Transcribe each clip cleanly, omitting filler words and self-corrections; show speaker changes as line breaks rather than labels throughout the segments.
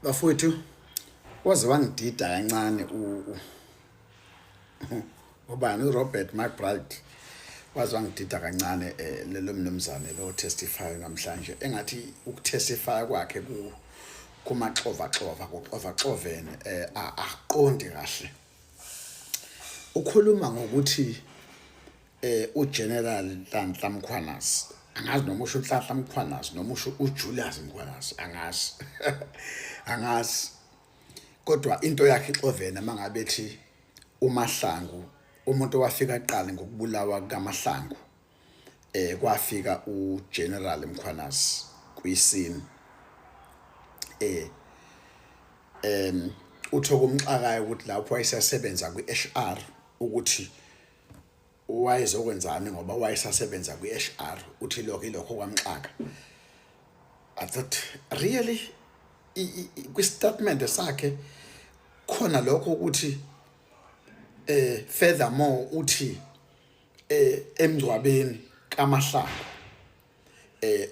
Bafowethu, waze wangidida kancane ubani, uRobert McBride, waze wangidida kancane lelo mnumzane lo testify namhlanje. Engathi ukutestify kwakhe ku kumaxovaxova, kuxovaxovene, aqondi kahle. Ukhuluma ngokuthi uGeneral Nhlanhla Mkhwanazi, angazi noma usho uNhlanhla Mkhwanazi noma usho uJulius Mkhwanazi, angazi, angazi, kodwa into yakhe ixovene mangabe ethi uMahlangu, umuntu owafika kuqala ngokubulawa kaMahlangu, kwafika uGeneral Mkhwanazi kwiscene. Utho kumxakayo ukuthi lapho wayesasebenza kwi-HR, ukuthi wayezokwenzani ngoba wayesasebenza kwi-HR. Uthi lokho ilokho kwamxaka. I thought, really, kwi-statement sakhe khona lokho ukuthi furthermore uthi emngcwabeni kaMahlangu,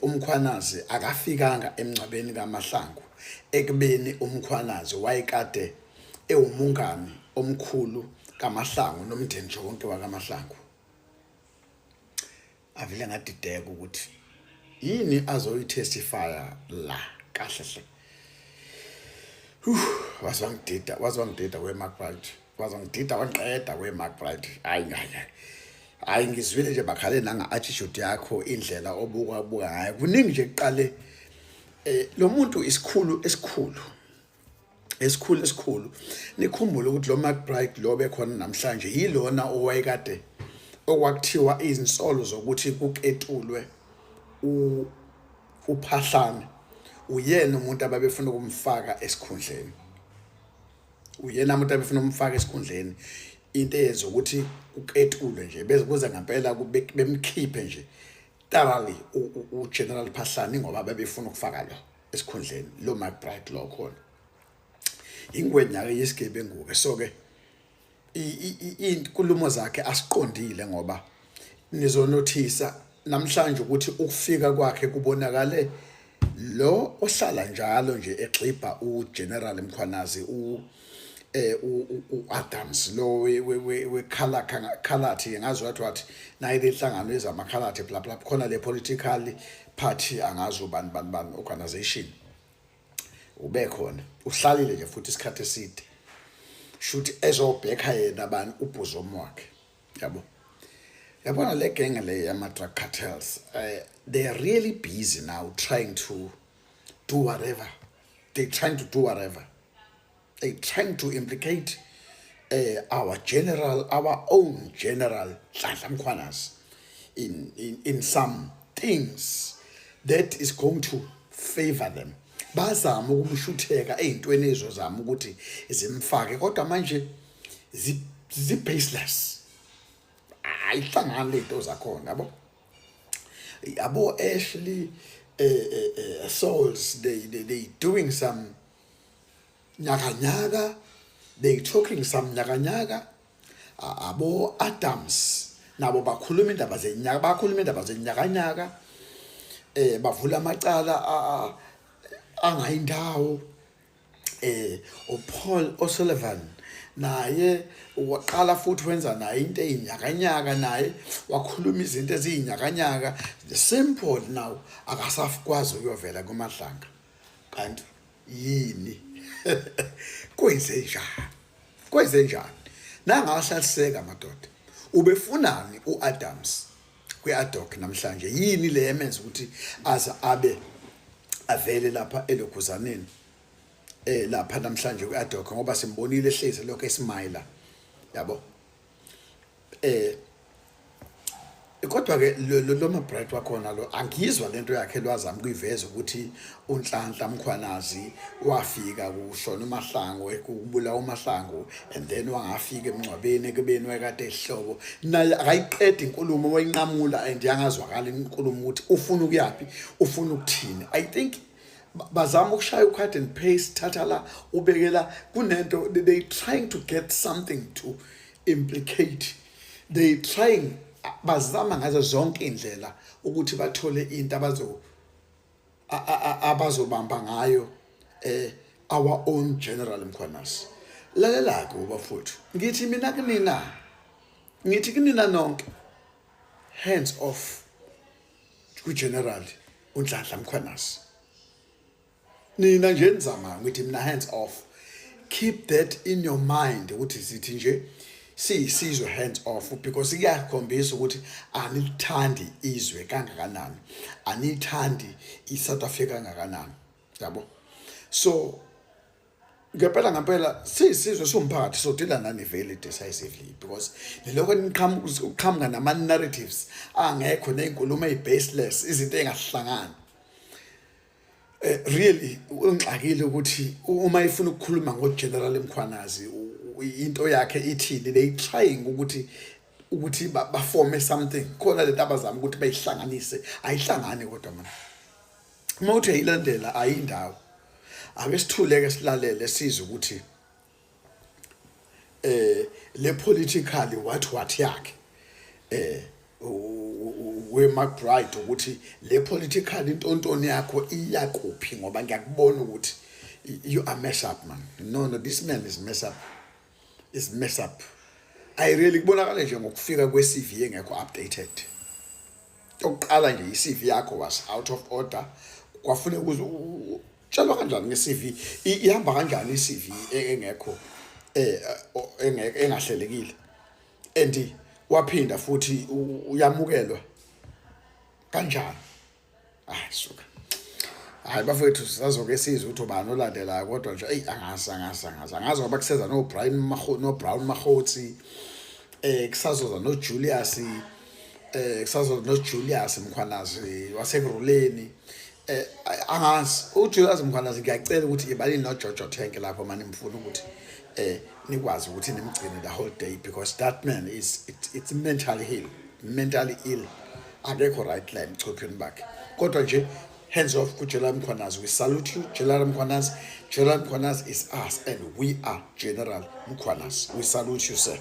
uMkhwanazi akafikanga emngcwabeni kaMahlangu, ekubeni uMkhwanazi wayekade ewumungani omkhulu kaMahlangu nomndeni nje wonke wakaMahlangu. Avele ngadideka ukuthi yini azoyitestifya la kahle hle. Waze wangidida, waze wangidida we-McBride, waze wangidida, wangiqeda we-McBride. Hayi, hayi, hayi, ngizwile nje bakhale nanga-attitude yakho, indlela obuka buka ngayo, kuningi nje. Kuqale lo muntu isikhulu esikhulu esikhulu esikhulu. Nikhumbule ukuthi lo McBride lo bekhona namhlanje yilona owayekade okwakuthiwa izinsolo zokuthi kuketulwe uPhahlane, uyena umuntu ababefuna ukumfaka esikhundleni, uyena umuntu abefuna ukumfaka esikhundleni. Into eyenza ukuthi kuketulwe nje, beze kuze ngempela bemkhiphe nje thoroughly uGeneral Phahlane, ngoba babefuna ukufaka lo esikhundleni, lo McBride lo khona ingwenya-ke yesigebengu-ke. So-ke iy'nkulumo zakhe asiqondile, ngoba nizonothisa namhlanje ukuthi ukufika kwakhe kubonakale lo ohlala njalo nje egxibha uGeneral Mkhwanazi, u eh u-Adams lo we Khalathi, ngazi wathi naye le nhlangano ezamakhalathi, bla bla, khona le political party, angazi ubani bani bani organization, ube khona, uhlalile nje futhi isikhathi eside, shuthi ezobheka yena bani, ubhuzomo wakhe, yabo. Yabona le genge le yama drug cartels, they are really busy now trying to do whatever they trying to do whatever they trying to implicate our general, our own General Nhlanhla Mkhwanazi in some things that is going to favor them. Bazama ukumshutheka ey'ntweni ezozama ukuthi zimfake, kodwa manje zi-baseless, ayihlangani ley'nto zakhona, yabo. Yabo Ashley Souls, they doing some nyakanyaka, they talking some nyakanyaka. Abo Adams nabo bakhuluma indaba zenyaka, bakhuluma indaba zenyakanyaka, bavula amacala angayindawo. uPaul O'Sullivan naye waqala futhi wenza naye into eyinyakanyaka, naye wakhuluma izinto eziyinyakanyaka. The same Paul now akasakwazi ukuyovela kuMadlanga. Kanti yini, kwenze njani, kwenze njani nangahlaliseka madoda? Ubefunani uAdams kwi-ad hoc namhlanje? Yini le emenza ukuthi aze abe avele lapha elokhuzaneni, lapha namhlanje kwi-ad hoc? Ngoba simbonile ehlezi lokho esmile, yabo. Kodwa ke lo McBride wakhona lo, angizwa lento yakhe lwazama ukuyiveza ukuthi uNhlanhla Mkhwanazi wafika kushona uMahlangu, kubulawa uMahlangu, and then wangafika emngcwabeni ekubeni wayekade ehlobo naye. Akayiqeda inkulumo, wayinqamula and yangazwakala inkulumo ukuthi ufuna ukuyaphi, ufuna ukuthini. I think bazama ukushaya u-cut and paste, thatha la ubekela kunento. They trying to get something to implicate, they trying, bazama ngazo zonke indlela ukuthi bathole into abazo abazobamba ngayo. Our own General Mkhwanazi. Lalela-ke ubafowethu, ngithi mina kunina, ngithi kunina nonke, hands off kuGeneral uNhlanhla Mkhwanazi. Nina nje nizama, ngithi mina hands off. Keep that in your mind ukuthi sithi nje siyisizwe, hands off, because kuyakhombisa ukuthi anilithandi izwe kangakanani, aniyithandi iSouth Africa kangakanani, yabo. So ngempela ngempela siyisizwe, siwumphakathi, sodila nani vele decisively, because nilokho niqhamuka uqhamuka nama-narratives angekho ney'nkulumo ey'baseless, izinto ey'ngahlangani. Really ungixakile ukuthi uma ifuna ukukhuluma ngoGeneral Mkhwanazi, into yakhe ithini. They trying ukuthi baforme something khona, lento abazama ukuthi bayihlanganise ayihlangani, kodwa man, uma uthi ayilandela ayindawo. Ake sithuleke, silalele, sizwe ukuthi le politically what yakhe we McBride, ukuthi le political intontoni yakho iyakuphi, ngoba ngiyakubona ukuthi you are mess up, man. No, no, this man is mess up, is mess up. I really kubonakala nje ngokufika kwe-CV engekho updated. Okuqala nje, i-CV yakho was out of order. Kwafuneka ukuze utshelwa kanjani nge-CV, ihamba kanjani i-CV engekho engahlelekile, and waphinda futhi uyamukelwa kanjani? Hayi suka, hayi bafowethu, sisazoke sizwe ukuthi ubani olandelayo, kodwa nje eyi, angazi, angazi, angazi, angazi, ngoba kuseza no-Brian Maho, no-Brown Mahotsi, kusazoza no-Julius, kusazoza no-Julius Mkhwanazi wasekuruleni. Angazi uJulius Mkhwanazi, ngiyacela ukuthi ibalini noJojo Tank lapho manje, ngifuna ukuthi nikwazi ukuthi nimgcine the whole day, because that man is it's mentally ill, mentally ill, akekho right la emchopheni bakhe. Kodwa nje hands off kuGeneral Mkhwanazi. We salute you, General Mkhwanazi. General Mkhwanazi is us and we are General Mkhwanazi. We salute you, sir.